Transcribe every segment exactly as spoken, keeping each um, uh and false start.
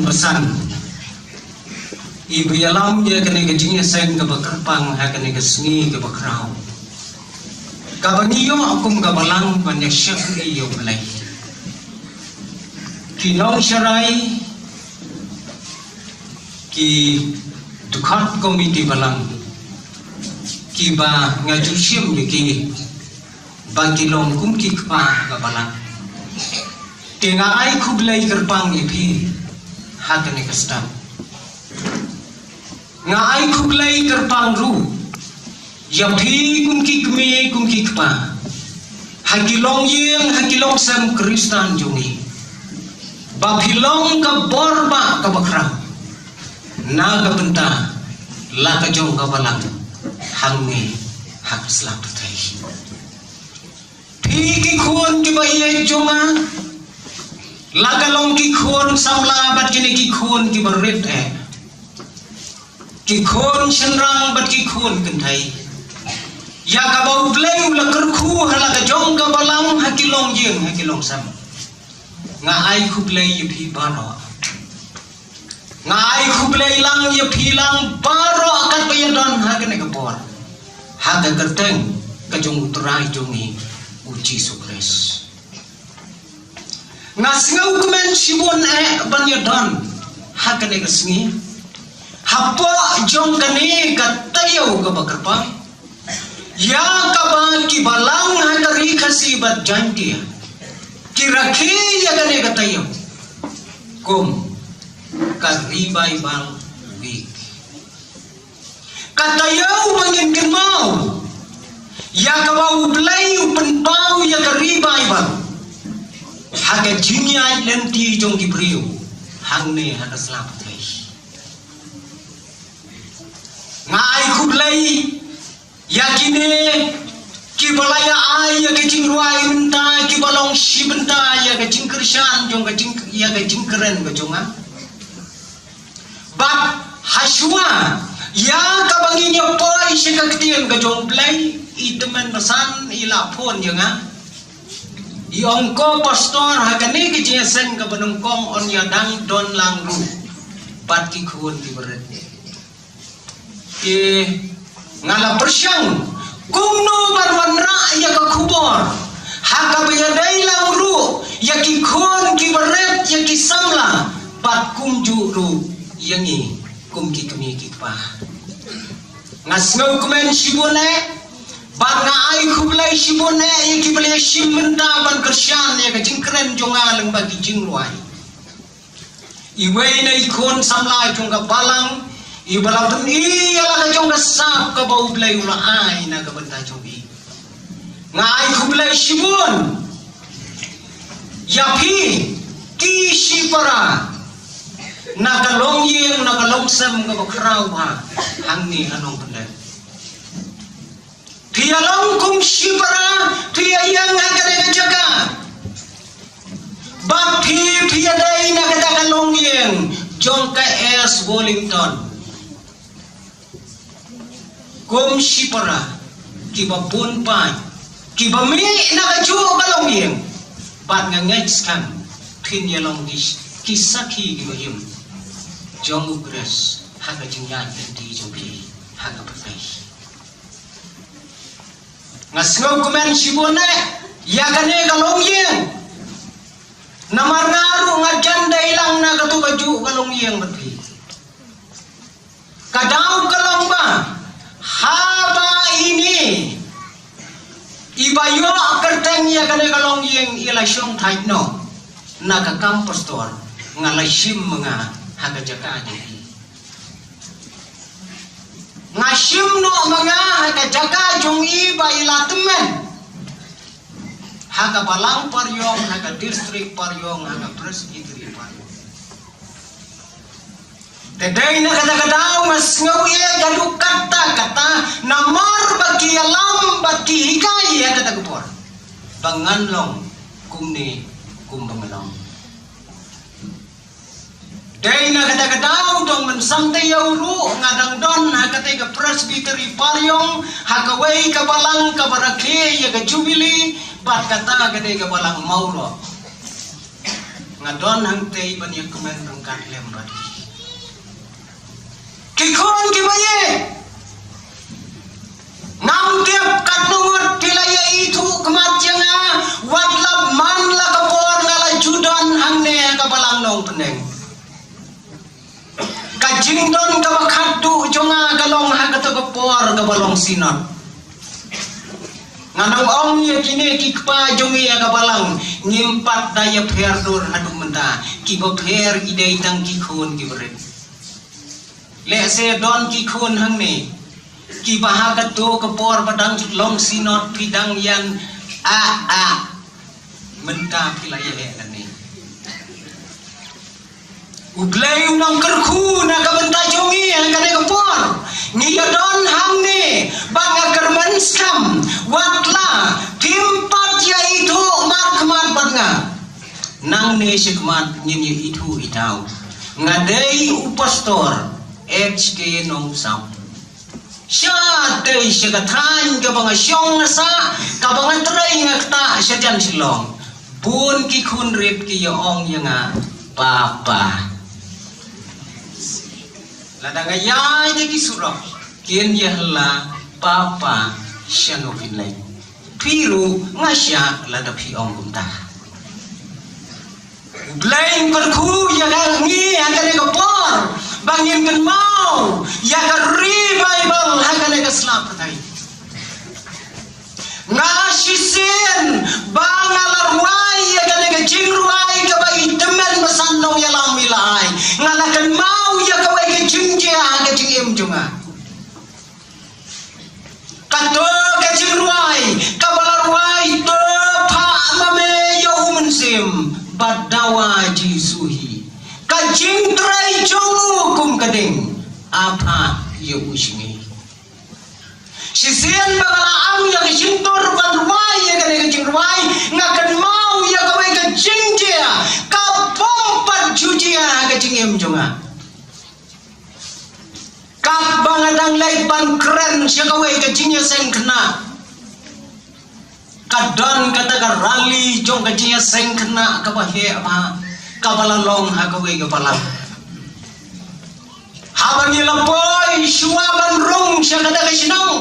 Basan. Iba ïalam ïa kane ka jingïaseng kaba kyrpang ha kane ka sngi kaba khraw. Kaba ngi ïoh kum ka balang ban ïa shakri ïa U Blei. Ki nongsharai, ki dkhot komiti balang, kiba nga ju shim ïa ki ba ki long kum ki kpa ka balang. Te nga ai khublei kyrpang ïa phi ha kane ka step. Nga ai khublei kyrpang ruh ïa phi kum ki kmie kum ki kpa ha ki longïing ha ki longsem Khristan jong ngi, ba phi long ka bor ba kaba khraw na ka bynta la ka jong ka balang hangne ha ka sla pyrthei. Phi ki khun kiba ïeit jong nga, la ka long ki khun samla bad kine ki khun kiba rit eh, ki khun shynrang bad ki khun kynthei, ïa kaba U Blei u la kyrkhu ha la ka jong ka balang ha ki longïing ha ki longsem. Nga ai khublei ïa phi baroh. Nga ai khublei lang ïa phi lang baroh katba ïa don ha kane ka por, ha ka kyrteng ka jong U Trai jong ngi U Jisu Khrist. Nga sngewkmen shibun eh ban ïa don ha kane ka sngi hapoh jong kane ka taïew kaba kyrpang, ïa kaba ki balang ha ka Ri Khasi bad Jaiñtia ki rakhe ïa kane ka taïew kum ka Revival Week. Ka taïew ba ngin kynmaw ïa kaba U Blei u pynpaw ïa ka revival ha ka jingïaid lynti jong ki briew hangne ha ka sla pyrthei. Nga ai khublei ïa kine kiba la ïa ai ïa ka jingrwai mynta, kiba long shi bynta ïa ka jingkyrshan jong ka jing, ïa ka jingkren ka jong nga. Bad ha shuwa ïa kaba ngin ïa poi sha ka ktien ka jong U Blei, i tymmen basan i la phone ïa nga, i ong ko pastor, ha kane ka jingïaseng kaba nyngkong yn ïa dang don lang ruh bad ki khun kiba rit. Te nga la pyrshang kumno ban wanrah ïa ka khubor ha kaba ïadei lang ruh ïa ki khun kiba rit, ïa ki samla bad kumjuh ruh ïa ngi kum ki kmie ki kpa. Nga sngewkmen shibun eh bad nga ai khublei shibun eh ïa kiba la ïa shim bynta ban kyrshan ïa ka jingkren jong nga lyngba ki jingrwai. Iwei na i khun samla jong ka balang iba la pyni ïa la ka jong ka sap kaba U Blei u la ai na ka bynta jong i. Nga ai khublei shibun ïa phi ki shipara na ka longïing na ka longsem kaba khraw ha hangne ha Nongpyndem. Phi ïa long kum shipara, phi ïa ïeng ha kane ka jaka. Bad phi, phi ïa dei na kata ka longïing jong ka East Wellington. Kum shipara kiba bun paid, kiba mih na kajuh ka longïing. Bad nga ngeit skhem phin ïa long ki, ki sakhi kiba im jong U Khrist ha ka jingïaid lynti jong phi ha ka pyrthei. Nga sngewkmen shibun eh ïa kane ka longïing. Namar nga ruh nga jan dei lang na kato kajuh ka longïing bad phi. Ka daw ka long ba haba ine iba ïoh kyrteng ïa kane ka longïing i la shong thait noh na ka kam pastor, nga la shim ma nga ha ka jaka jong i. Nga shim noh ma nga ha ka jaka jong i ba i la tymmen ha ka balang Pariong, ha ka district Pariong, ha ka presbytery Pariong. Te dei na kata ka daw nga sngew ïa ka duk kata kata namar ba ki ïalam ba ki hikai ïa kata ka por ba ngan long kumne kum ba nga long. Dei na kata ka daw dong mynsiem te ïa u ruh nga dang don ha kata ka presbytery Pariong ha kawei ka balang kaba rakhe ïa ka jubili bad kata ka dei ka balang Mawroh. Nga don hangtei ban ïa kmen ryngkat lem bad ki. Ki khun kiba ïeit, ngam tip katno ngut phi la ïa ithuh khmat ïa nga, wat la man la ka por nga la ju don hangne ha ka Balang Nongpyndeng. Ka jingdon kaba khatduh jong nga ka long ha kato ka por kaba long synod. Ngan ong ïa kine ki kpa jong ngi ha ka balang, ngim pat da ïa pher dur haduh mynta. Kiba pher ki dei tang ki khun kiba rit. Lehse don ki khun hangne kiba ha kato ka por ba dang long synod phi dang ïan ah ah. Mynta phi la ïa heh lane. U Blei u nang kyrkhu na ka bynta jong ngi ha kane ka por. Ngi ïa don hangne bad nga kyrmen skhem, wat la phim pat ïa ithuh markhmat bad nga. Nangne shakhmat ngin ïa ithuh itaw. Nga dei u pastor H K Nongsaw. Sha tei sha ka thaiñ kaba nga shong nga sah, kaba nga trei nga ktah sha jan Shillong. Bun ki khun rit ki ïa ong ïa nga, Papa. Lada nga ïaid ha ki surok, kin ïa hela, Papa, shano phin leit. Phi ruh nga shah lada phi ong kumta. U Blei un kyrkhu ïa ngi ha kane ka por ba ngin kynmaw ïa ka revival ha kane ka sla pyrthei. Nga shisien ba nga la rwai ïa kane ka jingrwai kaba i tymmen basan nongïalam i la ai, nga la kynmaw ïa kawei ka jingjia ha ka jingim jong nga. Kato ka jingrwai kaba la rwai, to phah ma me ïa u mynsiem bad dawa Jisu hi. Ka jingtrei jong u kum ka ding, a phah ïa u sha ngi. Shisien ba nga la am ïa ka jingtur ban rwai ïa kane ka jingrwai, nga kynmaw ïa kawei ka jingjia kaba bym pat ju jia ha ka jingim jong nga. Katba nga dang leit ban kren sha kawei ka jingïaseng khynnah, ka don kata ka rally jong ka jingïaseng khynnah kaba heh bha kaba la long ha kawei ka balang. Haba ngi la poi shuwa ban rung sha kata ka shnong,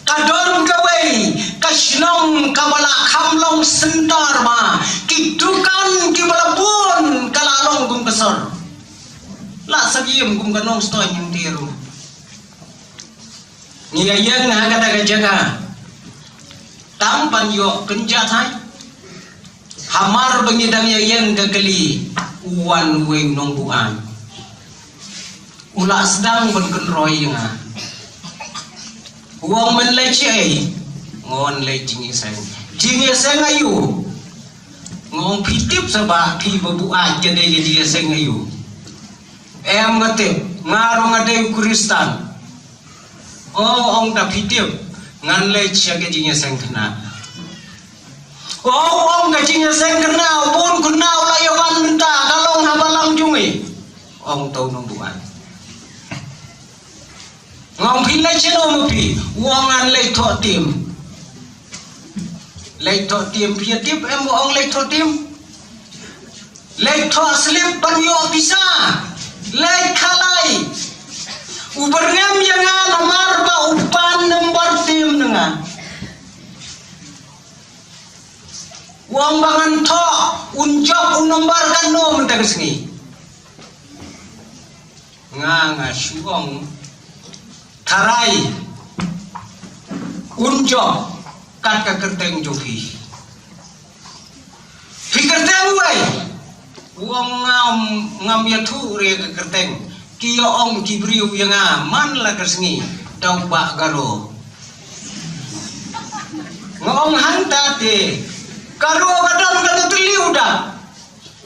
ka don kawei ka shnong kaba la kham long center bha, ki dukan kiba la bun ka la long kum ka sor. La sa ïem kum ka Nongstoiñ hangtei ruh. Ngi ïa ïeng ha kata ka jaka tang ban ïoh kynja thaiñ. Hamar ba ngi dang ïa ïeng ka kali, u wan uwei u nongbuaid. U la sdang ban kynroi ïa nga. U ong, men leit shaei? Nga ong, leit jingïaseng. Jingïaseng aïu? Nga ong, phi tip sa ba phi ba buaid ka dei ka jingïaseng aïu? Em, nga tip, nga ruh nga dei u Khristan. O, ong, da phi tip, ngan leit sha ka jingïaseng khynnah. O, ong, ka jingïaseng khynnah, bun khynnah u la ïa wan mynta, ka long ha balang jong ngi. Ong, to nongbuaid. Nga ong, phi leit shano ma phi? U ong, ngan leit thoh tim. Leit thoh tim, phi ïa tip em ba ong leit thoh tim? Leit thoh slip ban ïoh pisa. Leit khalai. U byrngem ïa nga namar ba u pan number tim na nga. U ong ba ngan thoh, un jop u number katno mynta ka sngi. Nga, nga shu ong, tharai un jop kat ka kyrteng jong phi. Phi kyrteng uei? U ong, ngam, ngam ïathuh re ka kyrteng. Ki ïa ong ki briew ïa nga man la ka sngi, da u Bah Garo. Nga ong, hangta te ka ruh ka don kano tylli u da.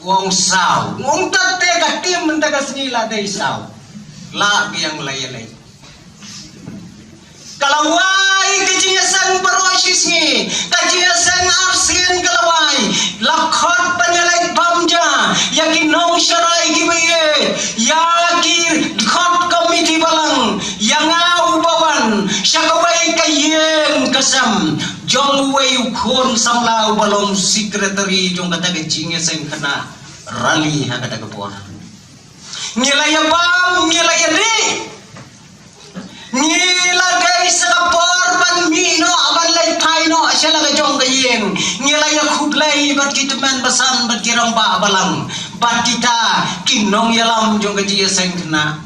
U ong, saw. Nga ong, te ka tim mynta ka sngi la dei saw. La biang la ïa leit. Ka la wai ka jingïaseng baroh shi sngi, ka jingïaseng arsien ka la wai. La khot ban ïa leit bam ja ïa ki nongsharai kiba ïeit, ïa ki dkhot komiti balang, ïa nga uba wan sha kawei ka ïing ka sem. jong uwei u khun samla uba long secretary jong kata ka jingïaseng khynnah rally ha kata ka por. Ngi la ïa bam, ngi la ïa dih. Ngi la dei sa ka por ban mih noh, ban leit phai noh sha la ka jong ka ïing. Ngi la ïa khublei bad ki tymmen basan bad ki rangbah balang bad kita ki nongïalam jong ka jingïaseng khynnah.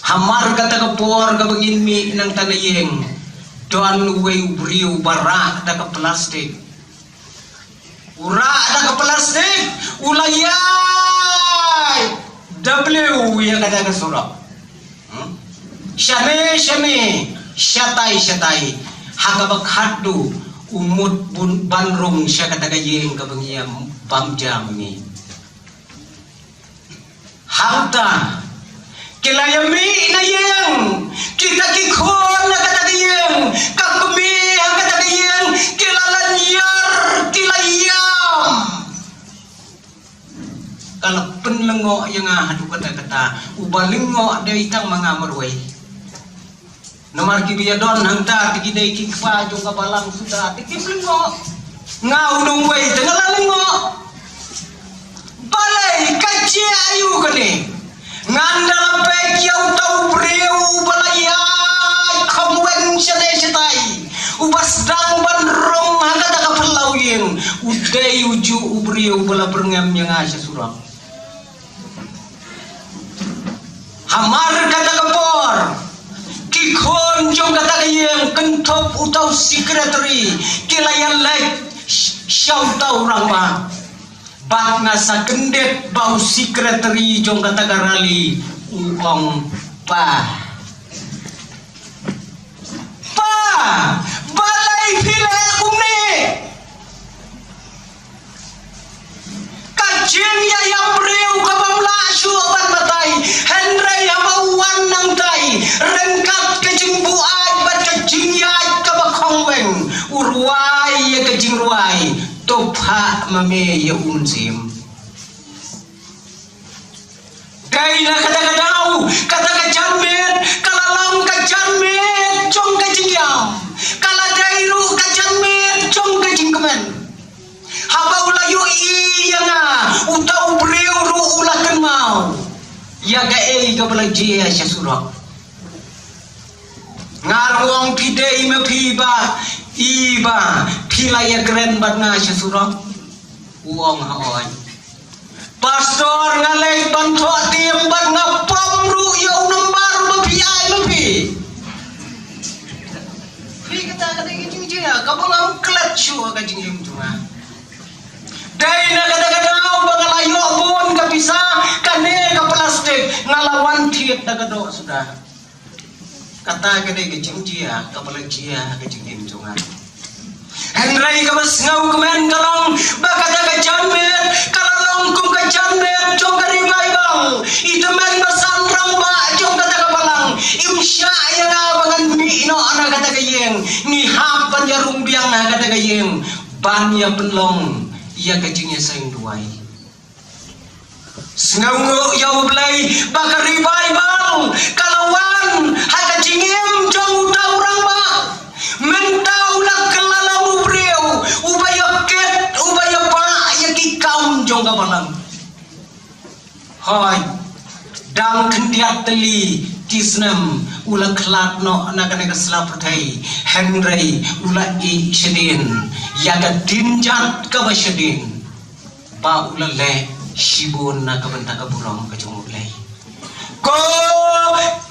Hamar kata ka por kaba ngin mih nangta na ïing, don uwei u briew ba rah da ka plastik. U rah da ka plastik, u la ïaid da bliu ïa kata ka surok. Hmm? Shane shane, shatai shatai, ha kaba khatduh u mut bun ban rung sha kata ka ïing kaba ngi ïa bam ja ma ngi. Hangta ki la ïa mih na ïing, kita ki khun na kata ka ïing, ka kmie ha kata ka ïing, ki la lynñiar, ki la ïam. Ka la pynlyngngoh ïa nga haduh katta katta, uba lyngngoh dei tang ma nga marwei. Namar kiba ïadon hangta te ki dei ki kpa jong ka balang suda, te kim lyngngoh. Nga u nongwei te nga la lyngngoh. Balei, ka jia aïu kane? Ngan da la peit ïa uta u briew uba la ïaid kham weng shane shatai, uba sdang ban rung ha kata ka phyllaw ïing. U dei ujuh u briew uba la byrngem ïa nga sha surok. Hamar kata ka por, ki khun jong kata ka ïing kynthup uta u secretary ki la ïa leit sh-, sha uta u rangbah. Bad nga sa kyndit ba u secretary jong kata ka rally u ong, "Pa, pa, balei phi leh kumne? Ka jingïaïam briew ka bym lah shuh ban batai, hynrei haba u wan nangtai ryngkat ka jingbuaid bad ka jingïaid kaba khongweng, u rwai ïa ka jingrwai, to phah ma me ïa u mynsiem." Dei na kata ka daw, kata ka janmiet ka la long ka janmiet jong ka jingïam, ka la dei ruh ka janmiet jong ka jingkmen. Haba u la ïohi ïa nga, uta u briew ruh u la kynmaw ïa kaei kaba la jia sha surok. Nga ruh ong, "Phi dei ma phi ba i ba phi la ïakren bad nga sha surok?" U ong, "Hooid, Pastor, nga leit ban thoh tim bad nga pom ruh ïa u nambar ba phi ai ma phi." Phi, kata ka dei ka jingjia kaba ngam klet shuh ha ka jingim jong nga. Dei na kata ka daw ba nga la ïoh bun ka pisa, kane ka plastik nga la wan thied da ka doh suda. Kata ka dei ka jingjia kaba la jia ha ka jingim jong nga. Hynrei kaba sngewkmen ka long ba kata ka janmiet ka la long kum ka janmiet jong ka revival. I tymmen basan rangbah jong kata ka balang im shah ïa nga ba ngan mih noh na kata ka ïing. Ngi hap ban ïa rung biang ha kata ka ïing ban ïa pynlong ïa ka jingïaseng duwai. Sngewnguh ïa U Blei ba ka revival ka la wan ha ka jingim jong uta u rangbah. Mynta u la kylla long u briew uba ïa kit, uba ïa pah ïa ki kam jong ka balang. Hooid, dang khyndiat tylli ki snem u la khlad noh na kane ka sla pyrthei, hynrei u la ïeh shadien ïa ka dienjat kaba shadien. Ba u la leh shibun na ka bynta ka burom ka jong U Blei. Ko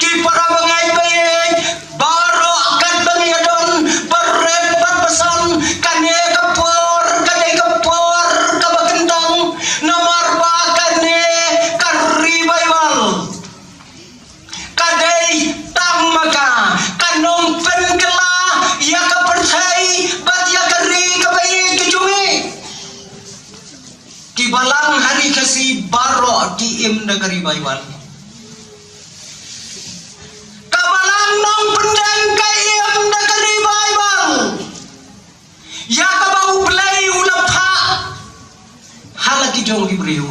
ki para bangeit baieit baroh, katba ngi ïadon barit bad basan, kane ka por ka dei ka por kaba kyntang. Namar ba kane ka revival ka dei tang ma ka, ka nongpynkylla ïa ka pyrthei bad ïa ka ri kaba ïeit ka jong ngi. Ki balang ha Ri Khasi baroh ki im da ka revival. Ka balang Nongpyndem ka im da ka revival ïa kaba U Blei u la phah ha la ki jong ki briew.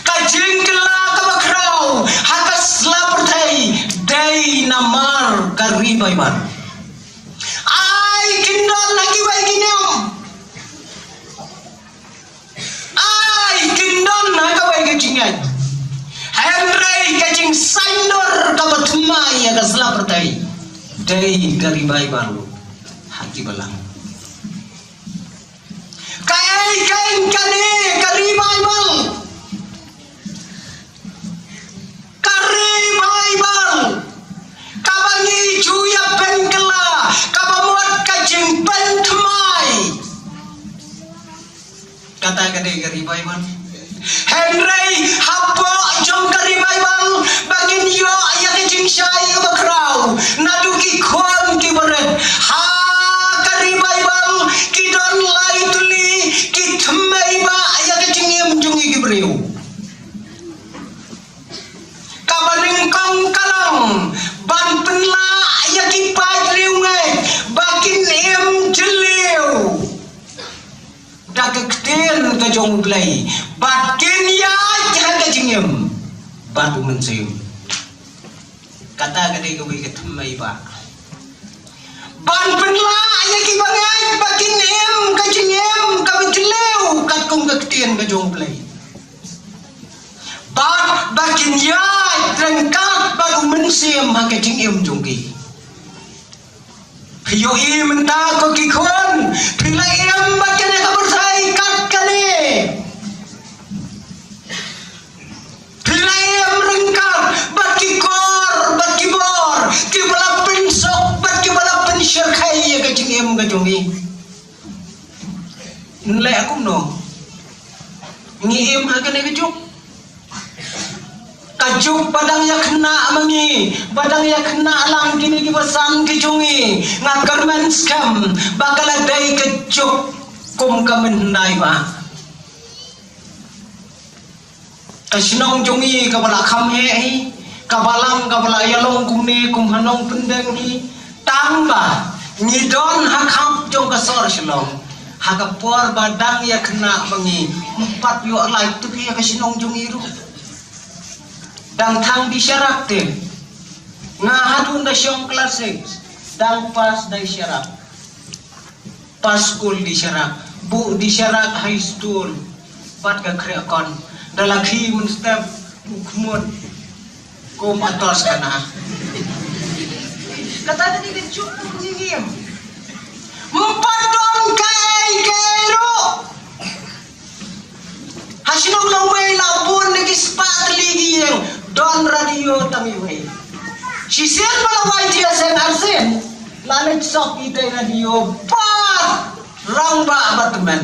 Ka jingkylla kaba khraw ha ka sla pyrthei dei namar ka revival. Ai pyrthei, dei ka revival ha ki balang. Kaei kein kane ka revival? Ka revival kaba ngi ju ïa pynkylla, kaba mut ka jingpynthymmai. Kata ka dei ka revival. Hynrei hapoh jong ka revival ba ngin ïoh ïa ka jingshai kaba khraw naduh ki khun ki barit. Ha ka revival ki don lai tylli ki thymmai ba ïa ka jingim jong ngi ki briew. Kaba nyngkong ka long ban pynlah ïa ki paid riewngeit ba kin im jylliew da ka ktien ka jong U Blei, bad kin ïaid ha ka jingim bad U Mynsiem. Kata ka dei kawei ka thymmai ba ban pynlah ïa ki bangeit ba kin im ka jingim kaba jylliew katkum ka ktien ka jong U Blei, bad ba kin ïaid ryngkat bad U Mynsiem ha ka jingim jong ki. Phi ïohi mynta ko ki khun, phi la im bad kane ka pyrthei kat kane? Phi la im ryngkat bad ki kor bad ki bor kiba la pynsuk bad kiba la pynshyrkhei ïa ka jingim ka jong ngi? Ngi leh kumno? Ngi im ha kane ka juk, ka juk ba dang ïa khynnah ma ngi, ba dang ïa khynnah lang kine kiba san ki jong ngi. Nga kyrmen skhem ba ka la dei ka juk kum ka mynhyndai ba ka shnong jong ngi kaba la kham heh hi, ka balang kaba la ïalong kumne kum ha Nongpyndeng hi. Tang ba ngi don ha khap jong ka sor Shillong, ha ka por ba dang ïa khynnah ma ngi, ym pat ïoh lait tuh ïa ka shnong jong ngi ruh. Dang thang dih sharak te. Nga haduh da shong class six, dang pass dih sharak. Pass skul dih sharak, buh dih sharak high school, bad ka khreh kon, da la khie mynstep u khmut kum atos kana. Kata ka dei ka juk ka jingim. Ym pat don kaei kaei ruh. Ha shnong Lawei la bun na ki spah tylli ki ïing, don radio tang iwei. Shisien ba la wai jingïaseng arsien, la leit sop ïa ka radio, bad rangbah bad tymmen.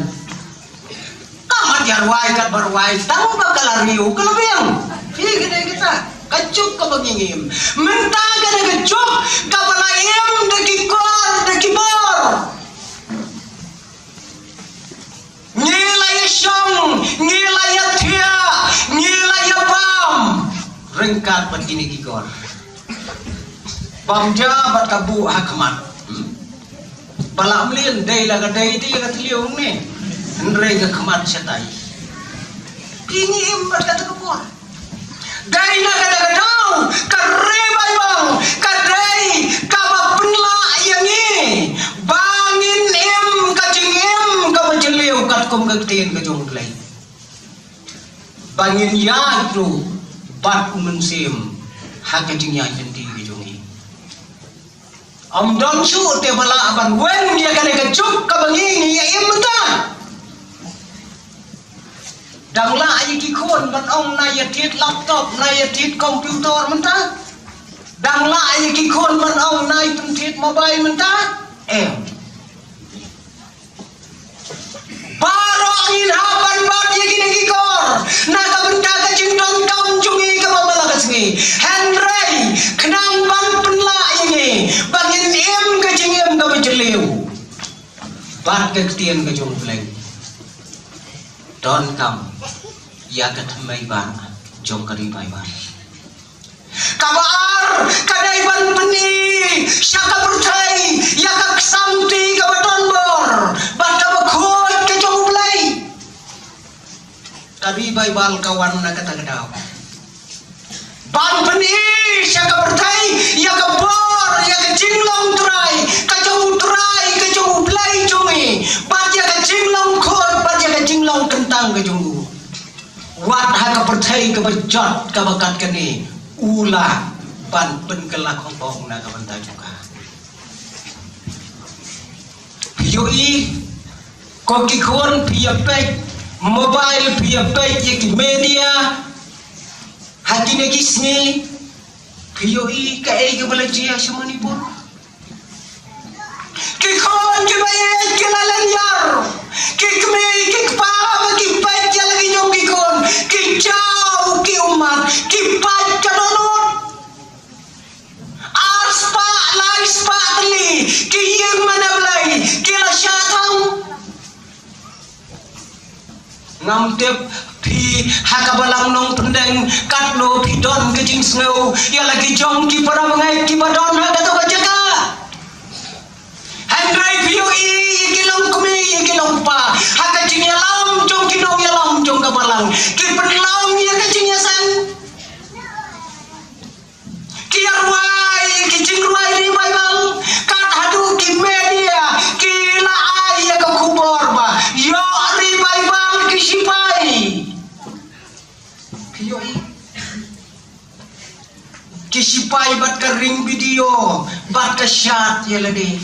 Ka mat ïa rwai kat ba rwai, tang ba ka la riew ka la biang. Phi, ka dei kata ka juk kaba ngi im. Mynta ka dei ka juk kaba la im da ki kor da ki bor. Ngi la ïa shong, ngi la ïa thiah, ngi la ïa bam ryngkat bad kine ki kor. Bam ja bad ka buh ha khmat. Hmm? Ba la mlien, dei la ka dei te ïa ka thliew ne. Hynrei ka khmat shatai. Ngi im bad kata ka por. Dei na kata ka daw ka revival ka dei kaba pynlah ïa ngi ba ngin im ka jingim kaba jylliew katkum ka ktien ka jong U Blei, ba ngin ïaid ruh bad U Mynsiem ha ka jingïaid lynti ka jong ngi. Ym don shuh te ba lah ban wen ïa kane ka juk kaba ngi ngi ïa im mynta. Dang lah ïa ki khun ban ong na ïa thied laptop, na ïa thied computer mynta? Dang lah ïa ki khun ban ong na ïa pyn thied mobile mynta? Em. Baroh ngin hap ban bat ïa kine ki kor na ka bynta ka jingdonkam jong ngi kaba man la ka sngi. Hynrei khnang ban pynlah ïa ngi ba ngin im ka jingim kaba jylliew bad ka ktien ka jong U Blei, donkam ïa ka thymmai ba jong ka revival. Kaba ar ka dei ban pyni sha ka pyrthei ïa ka ksangti kaba don bor bad kaba khuid ka jong U Blei. Ka revival ka wan na kata ka daw ban pyni sha ka pyrthei ïa ka bor, ïa ka jinglong trai ka jong U Trai, ka jong U Blei jong ngi, bad ïa ka jinglong khuid bad ïa ka jinglong kyntang ka jong u. Wat ha ka pyrthei kaba jot kaba kat kane, u la ban pynkylla khongpong na ka bynta jong ka. Phi ïohi, ko ki khun, phi ïa peit mobile, phi ïa peit ïa ki media ha kine ki sngi, phi ïohi kaei kaba la jia sha Manipur? Ki khun kiba ïeit ki la lynñiar. Ki kmie ki kpa ba ki peit ïa la ki jong ki khun, ki jaw ki ummat, ki pait ka dohnud. Ar spah, lai spah tylli ki ïing mane Blei ki la shah thang. Ngam tip phi ha ka balang Nongpyndeng katno phi don ka jingsngew ïa la ki jong ki para bangeit kiba don ha kato ka jaka. Hynrei phi ïohi ïa ki longkmie ïa ki longkpa ha ka jingïalam jong ki nongïalam jong ka balang, ki pynlong ïa ka jingïaseng. Ki ïa rwai ki jingrwai revival, kat haduh ki media ki la ai ïa ka khubor ba ïoh revival ki sipai. Phi ïohi? Ki sipai bad ka ring video bad ka shad ïa lade.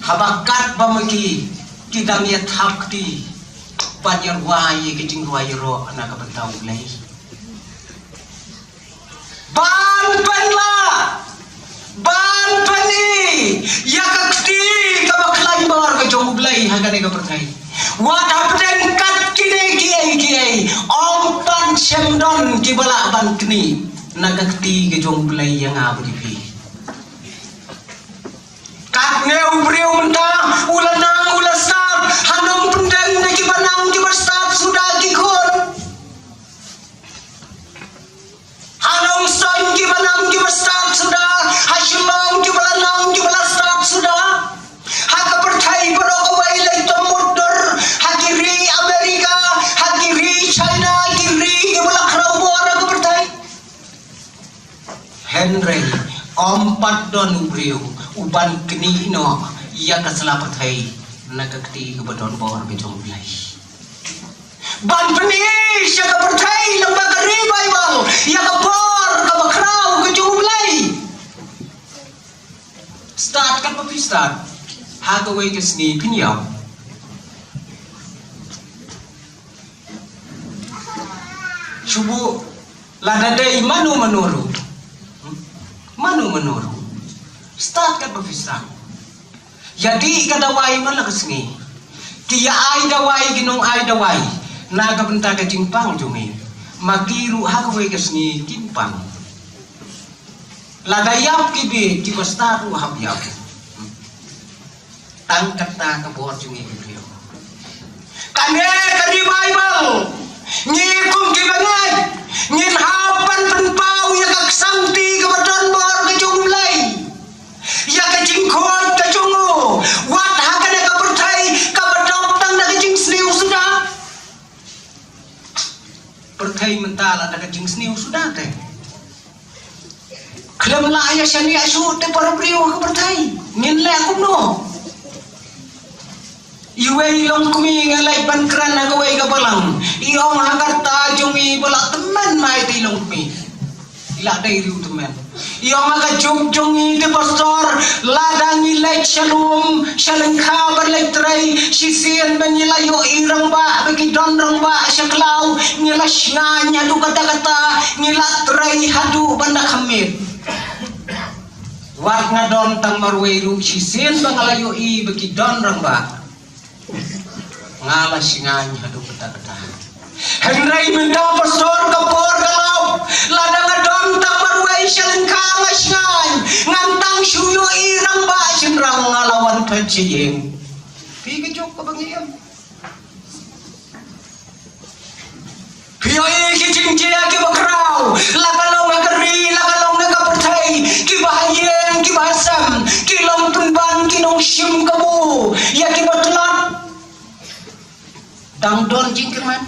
Haba kat ba ma ki, ki dang ïa thap kti ban ïa rwai ïa ki jingrwai ïaroh na ka bynta U Blei. Ban pynlah, ban pyni ïa ka kti kaba khlaiñ bor ka jong U Blei ha kane ka pyrthei. Wat hapdeng kat kine kiei kiei, ym pat shym don kiba lah ban knieh na ka kti ka jong U Blei ïa nga bad ïa phi. Katne u briew mynta u la nang u la stad ha Nongpyndeng, na kiba nang kiba stad suda ki khun. Ha Nongstoiñ kiba nang kiba stad suda, ha Shillong kiba la nang kiba la stad suda. Ha ka pyrthei baroh kawei, leit to mutdur ha ki ri America, ha ki ri China, ki ri kiba la khraw bor ha ka pyrthei. Hynrei ym pat don u briew u ban knieh noh ïa ka sla pyrthei na ka kti kaba don bor ka jong U Blei. Ban pyni sha ka pyrthei lyngba ka revival ïa ka bor kaba khraw ka jong U Blei. Stad katba phi stad ha kawei ka sngi, phin ïap. Shu buh lada dei mano mano ruh. Mano mano ruh. Stad katba phi stad. Ïa dih ka dawai man la ka sngi. Ki ïa ai dawai ki nong ai dawai na ka bynta ka jingpang jong ngi. Ma ki ruh ha kawei ka sngi kin pang. Lada ïap ki bieit, kiba stad ruh hap ïap. Tang kata ka bor jong ngi ki briew. Kane ka revival, ngi kum ki bangeit ngin hap ban pynpaw ïa ka ksangti kaba don bor ka jong U Blei, ïa ka jingkhuid ka jong u. Wat ha kane ka pyrthei kaba dap tang da ka jingsniew suda. Pyrthei mynta la da ka jingsniew suda te. Khlem lah ïa shaniah shuh te para briew ha ka pyrthei. Ngin leh kumno? Iwei i longkmie nga leit ban kren ha kawei ka balang. I ong ha ka rta jong i ba la tymmen mai te i longkmie. I la dei riewtymmen. I ong ha ka juk jong i te pastor, lada ngi leit sha lum sha lyngkha ban leit trei, shisien ba ngi la ïohi rangbah ba ki don rangbah sha khlaw, ngi la shngaiñ haduh katta katta, ngi la trei haduh ban da khmih. Wat nga don tang marwei ruh, shisien ba nga la ïohi ba ki don rangbah, nga la shngaiñ haduh katta katta. Hynrei mynta pastor ka por ka lap, lada nga don tang marwei sha lyngkha nga shngaiñ, ngan tang shu ïohi rangbah shynrang, nga la wan phet sha ïing. Phi, ka juk kaba ngi im. Phi ïohi ki jingjia kiba khraw, la ka long ha ka ri, la ka long ha ka pyrthei, kiba ha ïing, kiba ha sem, ki long pynban ki nongshim kabu ïa kiba tlot. Dang don jingkyrmen.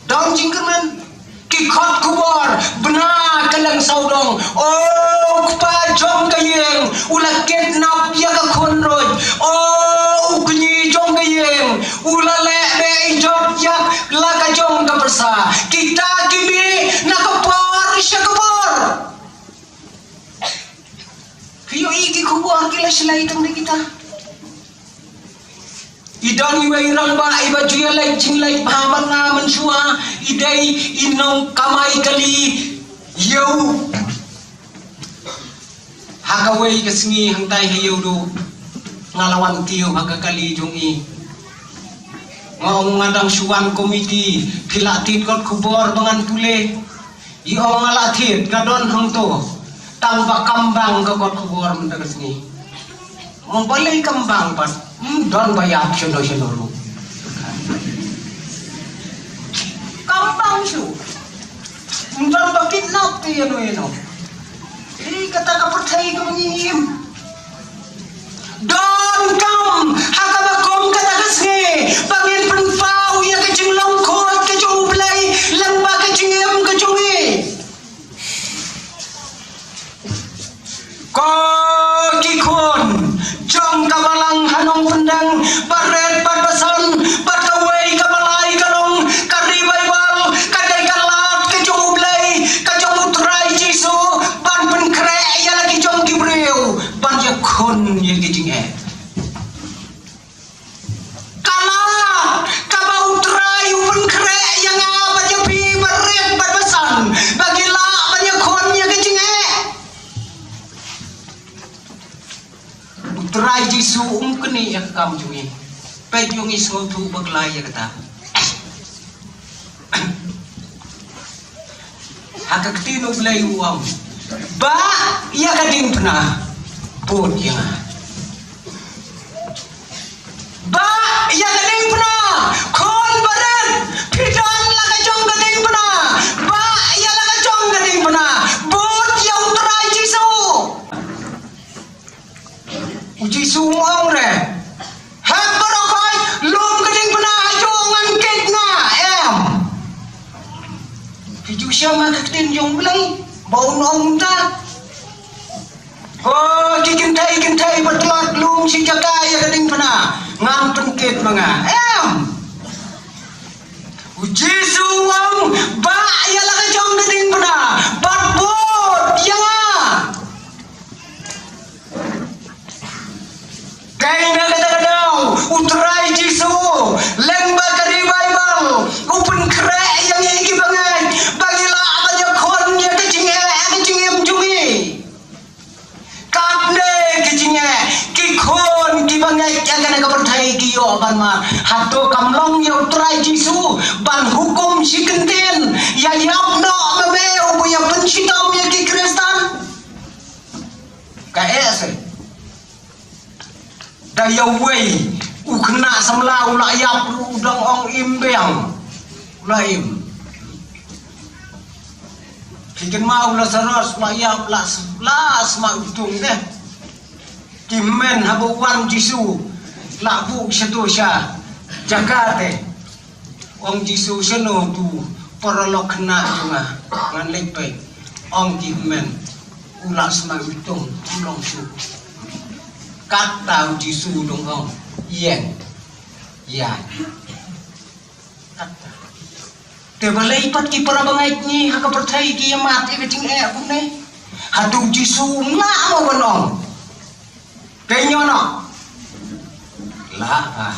Don jingkyrmen. Ki khot khubor, bna ka leng sawdong. O u kpa jong ka ïing u la kidnap ïa ka khun ruh. O u kñi jong ka ïing u la leh beh ijot ïa la ka jong ka pyrsa. Kita ki mih na ka por Ai tang dei kita. I don iwei i rangbah iba ju ïaleit jingleit bha bad nga mynshuwa, i dei i nongkamai kali ïew. Ha kawei ka sngi hangtai ha ïewduh nga la wan kiew ha ka kali jong i. Nga ong nga dang shu wan komiti, phi la thied kot khubor ba ngan pule. I ong nga la thied, nga don hangto. Tang ba kam bang ka kot khubor mynta ka sngi. Ong balei kam bang pat? Hmm, don ba ïap shano shano ruh. Kam bang shuh. Hmm, don ba kidnap te ïano ïano. Eh, kata ka pyrthei ka ba ngi im. Donkam ha kaba kum kata ka sngi ba ngin pynpaw ïa ka jinglong khuid ka jong U Blei lyngba ka jingim ka jong ngi. Ko ki khun jong ka balang ha Nongpyndeng, barit bad basan, bad kawei kaba lai ka long ka revival, ka dei ka lad ka jong U Blei, ka jong U Trai Jisu, ban pynkhreh ïa la ki jong ki briew ban ïakhun ïa ki jingeh. Ka lad kaba U Trai u pynkhreh ïa nga bad ïa phi barit bad basan ba ngi lah ban ïakhun ïa ki jingeh. U Trai Jisu um knieh ïa ka kam jong ngi. Peit ïa ngi sngewthuh bakla ïa kata. Ha ka ktien U Blei u ong, bah ïa ka diengphna, bud ïa nga. Bah ïa ka diengphna, khun barit, phi don la ka jong ka diengphna. Bah ïa la ka jong ka diengphna, bud ïa U Trai Jisu. U Jisu u ong re, hep baroh khoit, lum ka diengphna, hajuh ngan kit nga, em. Phi ju shem ha ka ktien jong U Blei ba un ong kumta. Ko ki kynthei kynthei ba tlot, lum shi jaka ïa ka diengphna, ngan pynkit ma nga, em. U Jisu u ong, bah ïa la ka jong ka diengphna bad bud ïa nga. Kaei na kata ka daw U Trai Jisu lyngba ka revival u pynkhreh ïa ngi ki bangeit ba ngi lah ban ïakhun ïa ka jingeh ha ka jingim jong ngi. Katne ki jingeh ki khun ki bangeit ïa kane ka pyrthei ki ïoh ban mad. Hato kam long ïa U Trai Jisu ban hukum shi kyntien ïa ïap noh ma me u ba ïa pynshitom ïa ki Khristan? Kaei se. Da ïa uwei u khynnah samla u la ïap ruh u dang ong im biang. U la im. Phi kynmaw u Lasaros u la ïap, la s-, la sma u tung de. Ki hynmen haba wan Jisu la buh shato sha jaka te. Ong Jisu, shano tu paralok khynnah jong nga, ngan leit peit. Ong ki hynmen, u la sma u tung, um long shuh. Kata u Jisu u dang ong, ïeng, ïaid. Kata. Te balei pat ki para bangeit ngi ha ka pyrthei ki ïamad ïa ka jingeh kumne? Hato u Jisu um lah mo ban ong? Te ngi ong noh. Lah, ah.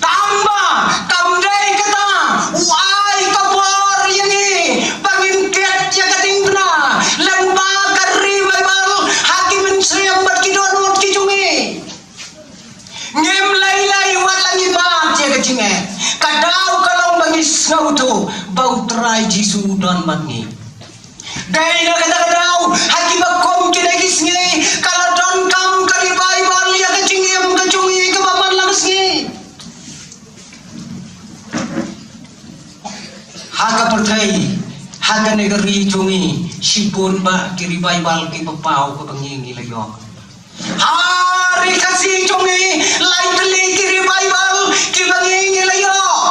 Tangba kam dei kata, u ai ka bor ïa ngi ba ngin kit ïa ka diengphna lyngba ka revival ha ki mynsiem bad ki dohnud ki jong ngi. Ngim lei lei wat la ngi mad ïa ka jingeh. Ka daw ka long ba ngi sngewthuh ba U Trai Jisu u don bad ngi. Dei na kata ka daw ha kiba kum kine ki sngi ka la donkam ka revival ïa ka jingim ka jong ngi kaba man la ka sngi. Ha ka pyrthei, ha kane ka ri jong ngi, shibun bah ki revival kiba paw kaba ngi ngi la ïoh. Ha ri Khasi jong ngi, lai tylli ki revival kiba ngi ngi la ïoh.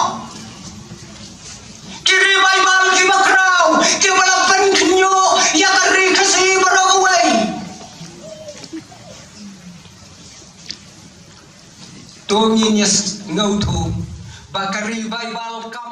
Ki revival kiba khraw, kiba la pynkhynñiuh ïa ka ri Khasi baroh kawei. To ngin ïa sngewthuh ba ka revival ka